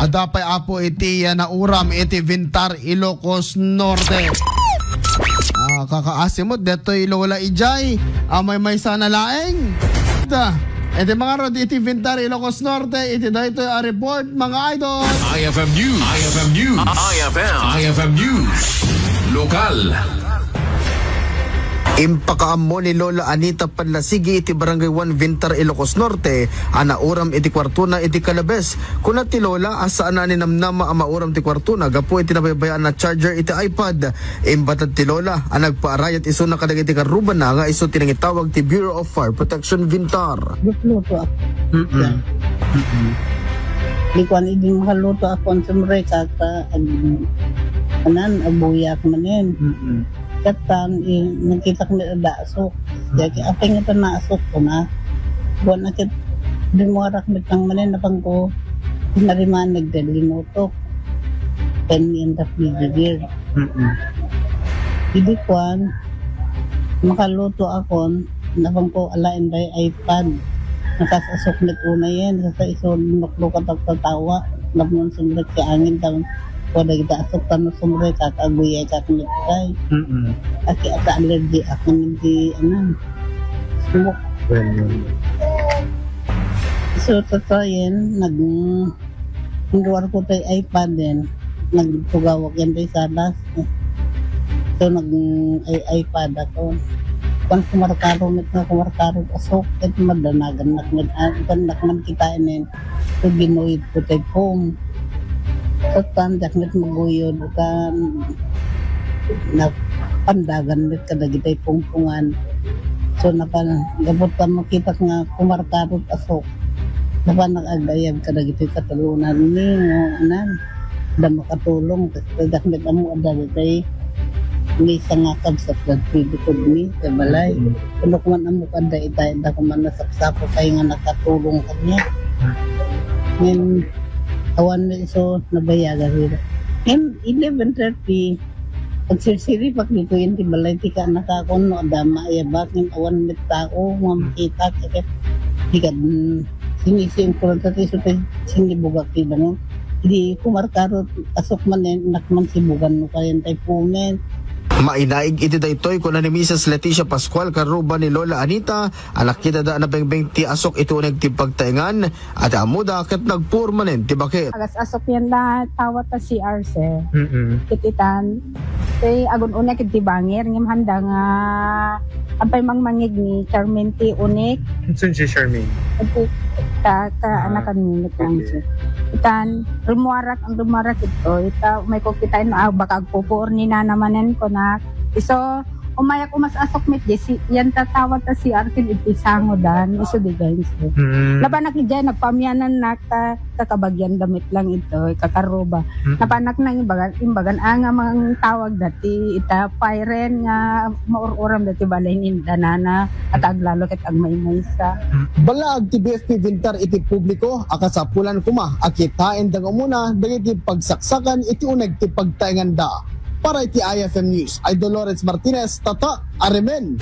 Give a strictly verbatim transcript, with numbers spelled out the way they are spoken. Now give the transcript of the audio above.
Adda pay, Apo, iti, ah, nauram iti Vintar, Ilocos Norte. Ah, kakaasimot detoy Lola Ijay, ah, maymaysa na laeng. Ta, iti mga rod iti Vintar, Ilocos Norte, iti daytoy a report, mga idol. I F M News. I F M News. I F M. I F M News. Lokal. Impakaammo ni Lola Anita Panlasigi iti Barangay one Vintar, Ilocos Norte, a nauram iti kuartona iti kalabes. Kuna ti Lola a saan a ninamnama a mauram ti kuartona gapu iti nabaybayaan a charger iti iPad. Imbatat ti Lola a nagpaarayat isuna kadagiti karrubana nga isu ti nangitawag ti Bureau of Fire Protection, Vintar. Lutluto ako. Mm-mm. Mm-mm. Di ko ani din makaluto ako ang sumre, kaka, ag-, anan, abuyak manen. Mm-mm. Katan, eh, nakita ko ni adda asok. Kaya ki-, apay nga ta naasok ko na. Buwan na kit, dimuarak mitang manen, napang ko, nariman, nagdalinutok. Ten minutes, gigigil. Mm-mm. Idi kwan, makaluto ako, napang ko, ala, inday iPad. Nakasasok mit una yan, sa iso, nuklo ka tagtatawa. Napnon sumrit kay angin, tam-, Wala kita asok kano sumre, kakaguyay, kaknagkay. Mm-mm. Aki ata allergy ako ng di, ano, smoke. Ganun. So, totoo yan, nag-, nagluar ko tayo iPad din. Nagtugawag yan tayo sa alas. So, nag-, ay, iPad ako. Kung kumarkaro, nag-, kumarkaro, asok, at madanagan, nag-, nag-, ah, ikan, nag-, man kita inin. So, ginuyod ko tay pung. Satan, diak met maguyod, kan, napandagan met kadagiti pungpungan. So, napan-, gabut ta makita nga kumarkarot asok. Napan nag-agayab kadagiti katulunan ni, nga, anan, da makatulong. Diak met ammo adda tay May sanga kabsat dagiti likudmi, ti balay. Mm. Kuno kuman ammo kadda ita, da kuman nasapsapo kay nga nakatulong kaniak. Ngem, awan na isu nabayagan ida. Ngem, eleven thirty, agsirsiripak ditoy iti balay ti kaanakakon, no adda maayabak, ngem awan met tao nga makita, ket di kad-, mm, sinisiim ko lang, ta isu ti sinibugak ti dangon. Di kumarkarot, asok manen, nak man sibugan no kayan tay pumen. Mainaig iti daytoy, kuna ni Missus Leticia Pascual, karruba ni Lola Anita, a nakitada a nabengbeng ti asok iti uneg ti pagtaengan, a ti ammoda ket nagpuor manen ti bakit. Agas-asok yan da tawat ta C R, sir. Mm-mm. Ket itan, tay agun-unek iti bangir, ngem handa nga, apay mangmangig ni Charmaine ti unek. Insun si Charmaine? Iti, ta, ta, ah, anakan ni Nick lang, okay, sir. Itan, rumuarak, ang rumuarak ito, ita, may ko kita, ah, baka agpupuor ni nana manen ko na. Isu, umayak umas-asok met, Jesse, yan tatawat ta C R ken iti sangodan, isu di ganyan, sir. Mm. Labanak ijay, nagpamianan nak, ta, kakabagian damit lang ito, kakaruba. Mm. Napanak nang imbagan, imbagan, ah, nga mangtawag dati, ita, pairen nga maur-uram dati balay ni danana, at aglalo ket agmaymaysa. Balaag ti B F P Vintar iti publiko a kasapulan koma a kitaen da nga umuna dagiti pagsaksakan iti uneg ti pagtaenganda. Para iti I F M News, Idol Lawrence Martinez, Tata Arimen.